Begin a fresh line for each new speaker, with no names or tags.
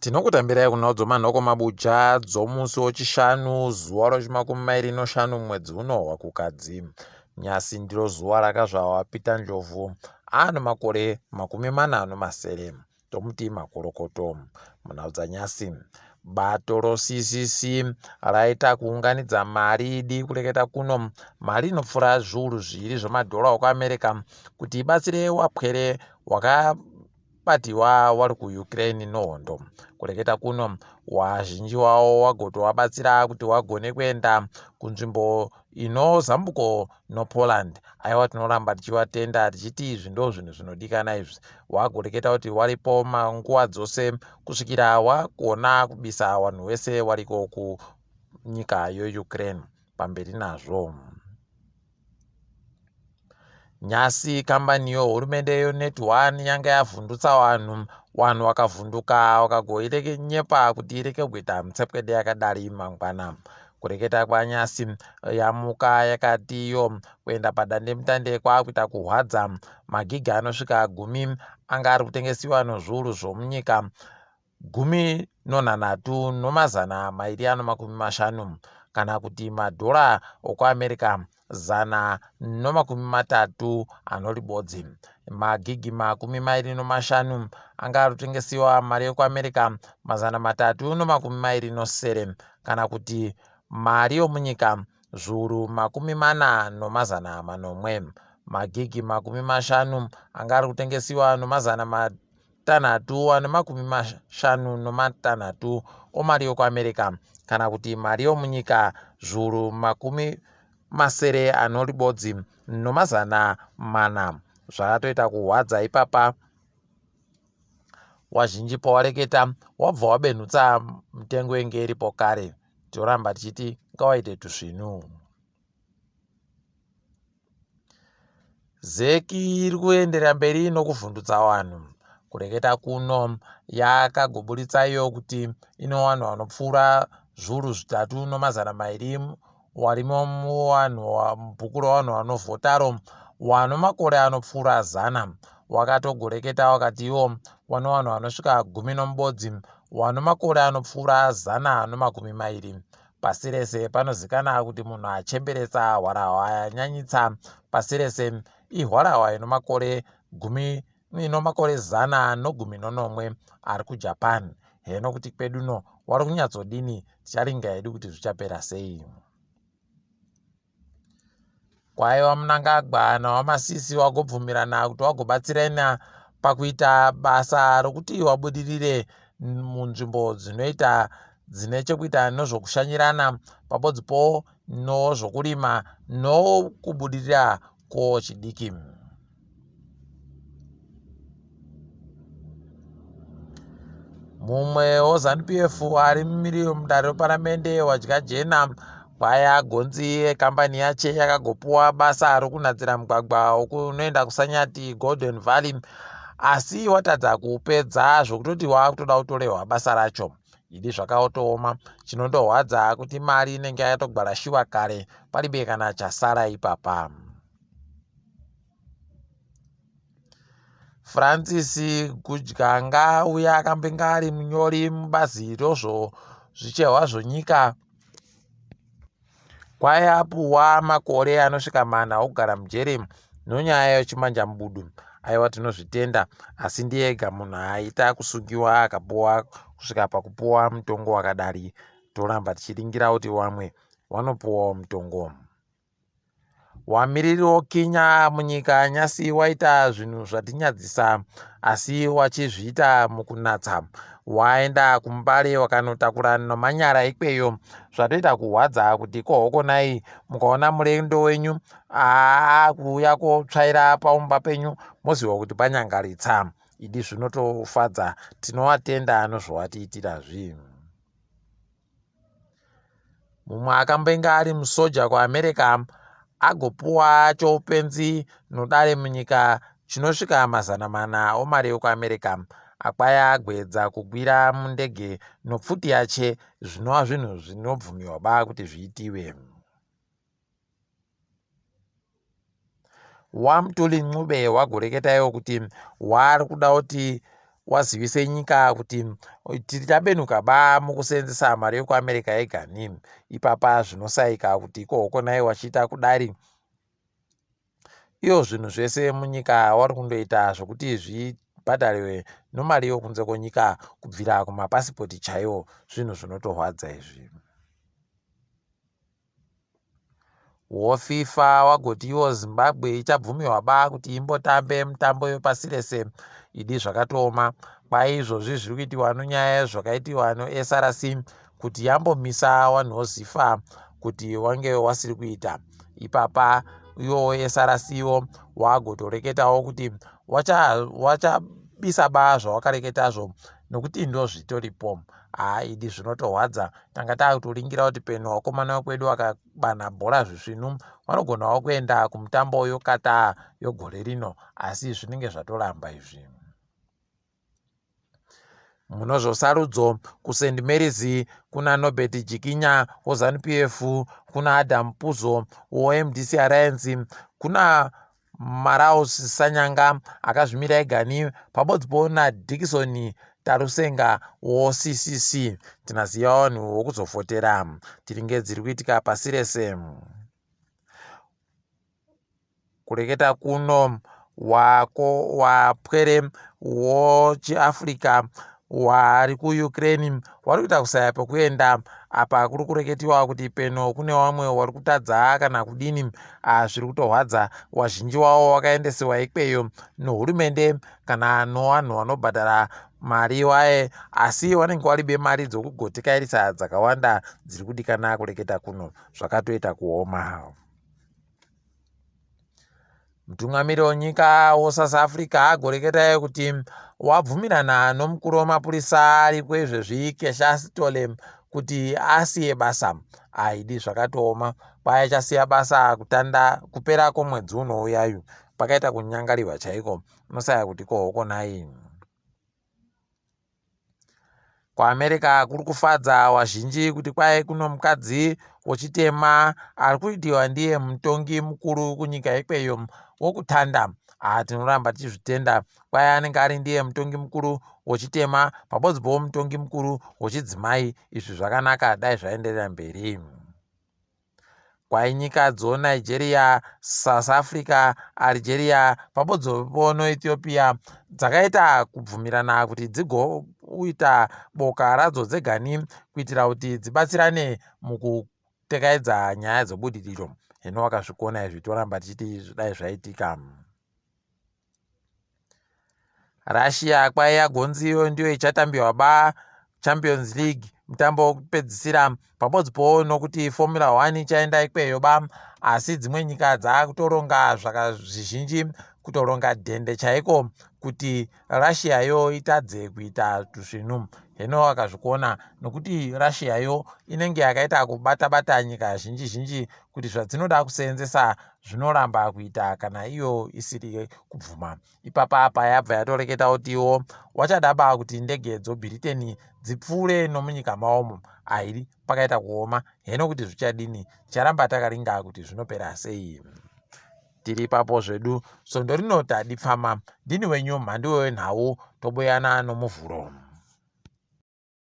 Tinokutambirai kunhau dzomanhoko mabuja dzomusi woChishanu zuva rochimakumi mairi noshanu mwedzi uno waKukadzi. Nyasi ndiro zuva rakazvarwa Peter Ndlovu ano makore 47. Tomuti makorokoto. Munhau dzanyasi, bato roCCC raita kuunganidza mari idi kureketa kuno mari inopfuura zviuru zviiri zvemadhora okuAmerica kuti ibatsire wapwere waka Batiwa wari kuUkraine nohondo. Kureketa kuno, wazhinji wawo wagotowabatsira kuti wagone kuenda kunzvimbo ino zambuko noPoland. Aiwa tinoramba tichiwatenda tichiti izvi ndo zvinhu zvinodikana izvi. Wagoreketa kuti waripo manguva dzose kusvikira wagona kubisa wanhu wese wariko kunyika yoUkraine. Pamberi nazvo. Nyasi kambani yohurumende yoNetOne yanga yavhundutsa vanhu, vanhu vakavhunduka vakagoinyepa kuti ireke kuita mitsepwede yakadari mangwana. Kureketa kwaNyasi yamuka yakati iyo kuenda padandemutande kwakuita kuhwadza. Magigi anosvika gumi anga ari kutengesiwa nozviuru zvomunyika 12,250 kana kuti madhora okuAmerica 131. Magigi 25 anga ari kutengesiwa mari yokuAmerica 327 kana kuti mari yomunyika 4,700. Magigi 50 anga ari kutengesiwa nomazana 656 omari yokuAmerica kana kuti mari yomunyika 6,400. Zvakatoita kuhwadza ipapa wazhinji pawareketa wabva wabenhutsa mitengo inge iripo kare. Toramba tichiti ngawaite tusvinu. Zec iri kuenderera mberi nokuvhundutsa vanhu. Kureketa kuno yakagoburitsa iyo kuti ino vanhu vanopfuura 3200 warimo muvanhu mubhuku revanhu vanovhotaro wano makore anopfuura zana. Wakatogoreketa wakati iwo wano vanhu vanosvika gumi nomubodzi wano makore anopfuura 120. Pasi rese panozikana kuti munhu achemberetsa hwarahwa yanyanyitsa pasi rese ihwarahwa inomakore gumi inomakore 117 ari kuJapan. Heno kuti kweduno wari kunyatsodini ticharinga hedu kuti zvichapera sei. Kwaiva Mnangagwa naVaMasisi vagobvumirana kuti vagobatsirana pakuita basa rokuti vabudirire munzvimbo dzinoita dzine chekuita nezvokushanyirana pabodzipo nozvokurima nokubudirira kwochidiki. Mumwe weZanu PF ari mumiriri mudare reparamende Wadyajena kwaya gonzi kambani yache yakagopuwa basa rokunadzira mugwagwa unoenda kuSanyati Golden Valley asi watadza kuupedza zvokutoti wakutoda kutorehwa basa racho. Idi zvakaotooma chinondohwadza kuti mari inenge yatogwarashiwa kare paribe kana chasara ipapa. Francis Gudyanga uya akambenge ari munyori mubazi rozvezvicherwa zvonyika kwai apuwa makore anosvika mana okugara mujeri nonyaya yechimanjamubudu. Aiwa tinozvitenda asi ndiye ega munhu aita kusungiwa akapuwa kusvika pakupuwa mutongo wakadari. Toramba tichiringira kuti vamwe vanopuwawo mutongo. Wamiriri wokinya munyika nyasi waita zvinhu zvatinyadzisa asi wachizviita mukunatsa. Waenda kuMbare wakanotakura nomanyara ikweyo zvatoita kuhwadza kuti kohokonai mukaona murendo wenyu aakuuya kotsvaira paumba penyu moziva kuti panyangaritsa. Idi zvinotofadza tinowatenda nozvawatiitira zvi. Mumwe akambenge ari musoja kuAmerica agopuwa choupenzi nodare munyika chinosvika 400 omari yokuAmerica akwaya agoedza kukwira mundege nopfuti yache zvinova zvinhu zvinobvumiwa ba kuti zviitiwe. WaMtuli Ncube wagoreketa iwo kuti waari kuda kuti wazivise nyika kuti tichabenuka ba mukuseenzesa mari yekuAmerica yegani. Ipapa zvinosaika kuti ikohoko nai wachiita kudari iyo zvinhu zvese munyika wari kundoita zvokuti zvibhadhariwe nomari yokunze kwenyika kubvira kumapasipoti chaiwo. Zvinhu zvinotorwadza izvi. WoFIFA wagoti iwo Zimbabwe ichabvumiwa ba kuti imbotambe mutambo wepasi rese. Idi zvakatooma. Kwai izvozvi zviri kuitiwa nonyaya yezvakaitiwa noSRC kuti yambomisa wanhu woZIFA kuti wange wasiri kuita. Ipapa iwowo SRC wo wagotoreketawo kuti wachabisa ba zvawakareketazvo nokuti ndozvitoripo. Haa idi zvinotorwadza. Tanga takutoringira kuti peno wakomana wekwedu wakabanha bhora zvisvinu wanogonawo kuenda kumutambo yoQatar yogore rino asi zvinenge zvatoramba izvi. Munozvosarudzo kuSt Mary's kuna Norbert Jikinya woZanu PF, kuna Adam Puzo woMDC Alliance, kuna Maraus Sanyanga akazvimira egani pabodzipo naDickson Tarusenga woCCC. Tinaziva vanhu wokuzovhotera. Tiringe dziri kuitika pasi rese. Kureketa kuno wako wapwere wochiAfrica wari kuUkraine wari kuita kusaya pekuenda apa kuri kureketiwa kuti peno kune wamwe wari kutadza kana kudini zviri kutorwadza wazhinji wavo wakaendesewa ikweyo nohurumende kana nowanhu wanobhadhara mari waye asi wanenge waribe mari dzokugotekairisa dzakawanda dziri kudikana kureketa kuno zvakatoita kuoma. Mutungamiri wenyika weSouth Africa agoreketayo kuti wabvumirana nomukuru wemapurisa ariko izvezvi Kesha Sithole kuti asiye basa. Aidi zvakatooma kwai achasiya basa kutanda kupera kwomwedzi unouyayu. Pakaita kunyangarirwa chaiko unosaya kuti kohoko nhai. KuAmerica kuri kufadza wazhinji kuti kwai kuno mukadzi wechitema ari kuitiwa ndiye mutongi mukuru kunyika ikweyo wokutanda. Ah, tinoramba tichizvitenda. Kwai anenge ari ndiye mutongi mukuru wechitema pabodzipowo mutongi mukuru wechidzimai. Izvi zvakanaka dai zvaenderera mberi. Kwai nyika dzoNigeria, South Africa, Algeria pabodzipo noEthiopia dzakaita kubvumirana kuti dzigoita boka radzo dzegani kuitira kuti dzibatsirane mukutekaidza nyaya dzebudiriro. Hino wakazvikona izvi toramba tichiti dai zvaitika. Russia kwai yagonzi iyo ndiyo ichatambiwa ba Champions League mutambo wekupedzisira pabodzipowo nokuti Formula 1 ichaenda ikweyo ba asi dzimwe nyika dzakutoronga zvakazvizhinji kutoronga dhende chaiko kuti Russia yo itadze kuita tusvinu heno akazvikona nokuti Russia yo inenge yakaita kubata bata nyika zhinji zhinji kuti zvadzinoda kuseenzesa zvinoramba kuita kana iyo isiri kubvuma. Ipapa apa yabva yatoreketa kutiwo wachadaba kuti ndege dzoBhiriteni dzipfuure nomunyika mawomo. Airi pakaita kuoma heno kuti zvichadini ticharamba takaringa kuti zvinopera sei. Tiri ipapo zvedu svondo rino tadipfama ndini wenyu mhanduwe wenhau toboyana nomuvhuro.